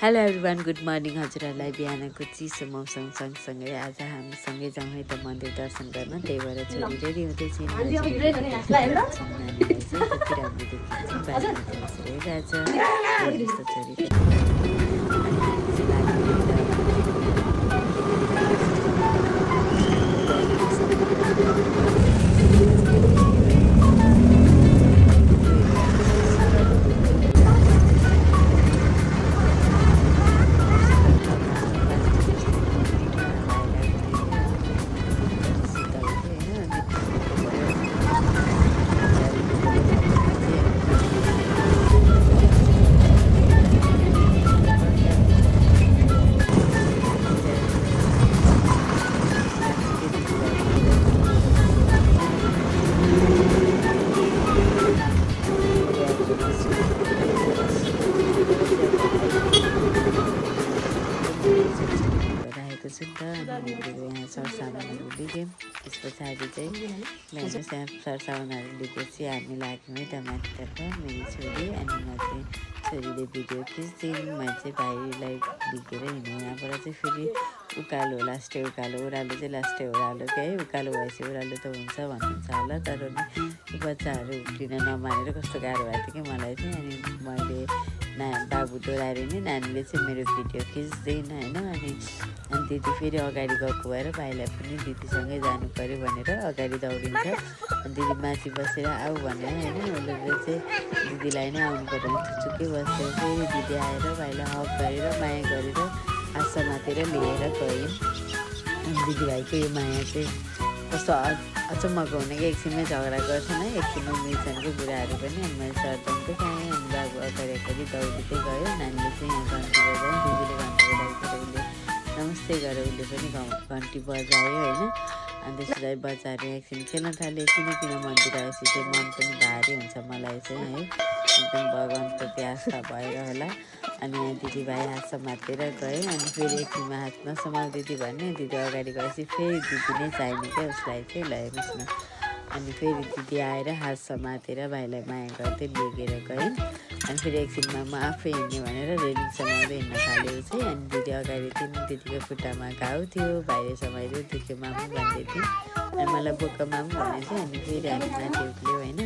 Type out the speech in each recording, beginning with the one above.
Hello everyone, good morning. हजुरहरूलाई बिहानको चिसो मौसम सँगसँगै आज हामी सँगै जाउँ है त मन्दिर दर्शन गर्न। त्यही भएर छोरी रेडी हुँदैछिन्। नानीलाई चाहिँ कति राम्रो देखिन्छ, बारीमाथि बसेर हेरिरहेछ। छोरी यहाँ सरसामानहरू लिगौँ। त्यस पछाडि चाहिँ सरसामानहरू लिएपछि हामी लाग्यौँ है त माथितर्फ। मेरो छोरी अनि म चाहिँ छोरीले भिडियो खिच्दिउँ, म चाहिँ भाइलाई लिएर हिँड्नु। यहाँबाट चाहिँ फेरि उकालो लास्टै उकालो, ओह्रालो चाहिँ लास्टै ओह्रालो के है। उकालो भएपछि ओह्रालो त हुन्छ भन्नुहुन्छ होला, तर नि बच्चाहरू उफ्रिन नमानेर कस्तो गाह्रो भएको थियो कि मलाई चाहिँ। अनि मैले बाबु डोराएर नि नानीले चाहिँ मेरो भिडियो खिच्दैन होइन। अनि दिदी फेरि अगाडि गएको भएर भाइलाई पनि दिदीसँगै जानु पऱ्यो भनेर अगाडि दौडिन्छ। दिदी माथि बसेर आऊ भनेर होइन, उसले चाहिँ दिदीलाई नै आउनु पऱ्यो भने थुचुक्कै बस्थ्यो। फेरि दिदी आएर भाइलाई हक गरेर माया गरेर हात समातेर लिएर गयौँ। दिदीभाइको यो माया चाहिँ कस्तो अचम्मको हुने कि एकछिनमै झगडा गर्छन् है, एकछिनमै मिल्छन् कि बुढाहरू पनि। अनि मैले सरदमकै खाएँ अनि बाबु अगाडि अगाडि दौडिँदै गयो। नानीले चाहिँ यहाँ घन्टी बजायो, दिदीले घन्टी बजाएर उसले नमस्ते गरेर उसले पनि घन्टी बजायो होइन। अनि त्यसलाई बजाएर एकछिन खेल्न थाल्यो। किन मन्दिर आएपछि चाहिँ मन पनि भारी हुन्छ मलाई चाहिँ है, एकदम भगवान्प्रति आस्था भएर होला। अनि यहाँ दिदीभाइ हात समातेर गयो। अनि फेरि एकछिनमा हात नसमाउ दिदी भन्ने, दिदी अगाडि गएपछि फेरि दिदी नै चाहिने क्या उसलाई चाहिँ, ल हेर्नुहोस् न। अनि फेरि दिदी आएर हात समातेर भाइलाई माया गर्दै लिएर गयौँ। अनि फेरि एकछिनमा म आफै हिँड्ने भनेर रेलिङ समाउँदै हिँड्न थाल्यो चाहिँ। अनि दिदी अगाडि थियो, दिदीको खुट्टामा घाउ थियो, भाइले समाइदियो, दिदीको मामु भन्दै थियो। अनि मलाई बोक्क मामु भने चाहिँ। अनि फेरि हामी माथि उक्ल्यौँ होइन।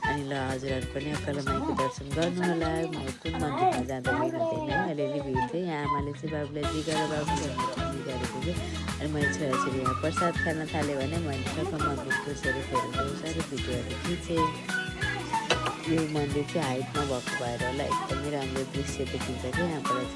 अनि ल हजुरहरू पनि अक्कालो माईको दर्शन गर्नु होला। म कुन मन्दिरमा जाँदा भिड हुँदैन है, अलिअलि भिड चाहिँ। यहाँ आमाले चाहिँ बाबुलाई जिगर बाबु भन्ने गरेको थियो। अनि मैले छोराछोरी यहाँ प्रसाद खान थालेँ भने मैले टक्क मन्दिर पुसेर फेरि साह्रै भिडियोहरू खिचेँ। यो मन्दिर चाहिँ हाइटमा भएको भएर होला एकदमै राम्रो दृश्य देखिन्छ कि यहाँबाट।